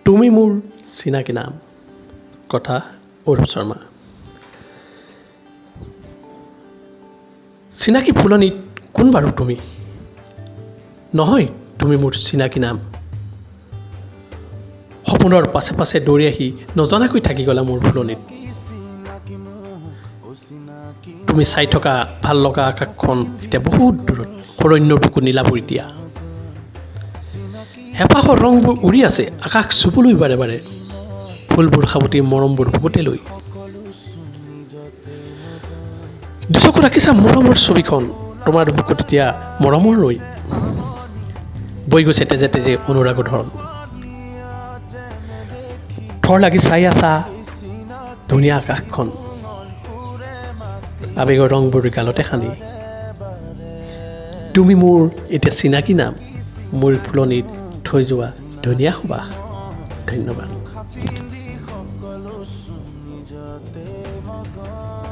তুমি মোৰ চিনাকি নাম। কথা অৰূপ শৰ্মা। চিনাকি ফুলনিত কোন বাৰু তুমি? নহয়, তুমি মোৰ চিনাকি নাম। সপোনৰ পাছে পাছে দৌৰি আহি নজনাকৈ থাকি গ'লা মোৰ ফুলনিত। তুমি চাই থকা ভাল লগা আকাশখন এতিয়া বহুত দূৰত, অৰণ্যৰ বুকু নীলাবোৰ এতিয়া। হেঁপাহৰ ৰংবোৰ উৰি আছে আকাশ চুবলৈ বাৰে বাৰে, ফুলবোৰ সাৱটি মৰমবোৰ বুকুতে লৈ। দুচকু ৰাখিছা মৰমৰ ছবিখন, তোমাৰ বুকুত এতিয়া মৰমৰ ৰৈ বৈ গৈছে তেজে তেজে অনুৰাগৰ ধৰণ। থৰ লাগি চাই আছা ধুনীয়া আকাশখন, আৱেগৰ ৰংবোৰ গালতে সানি। তুমি মোৰ এতিয়া চিনাকি নাম, মোৰ ফুলনিত থৈ যোৱা ধুনীয়া সুবাস। ধন্যবাদ। সকলো নিজতে মগন।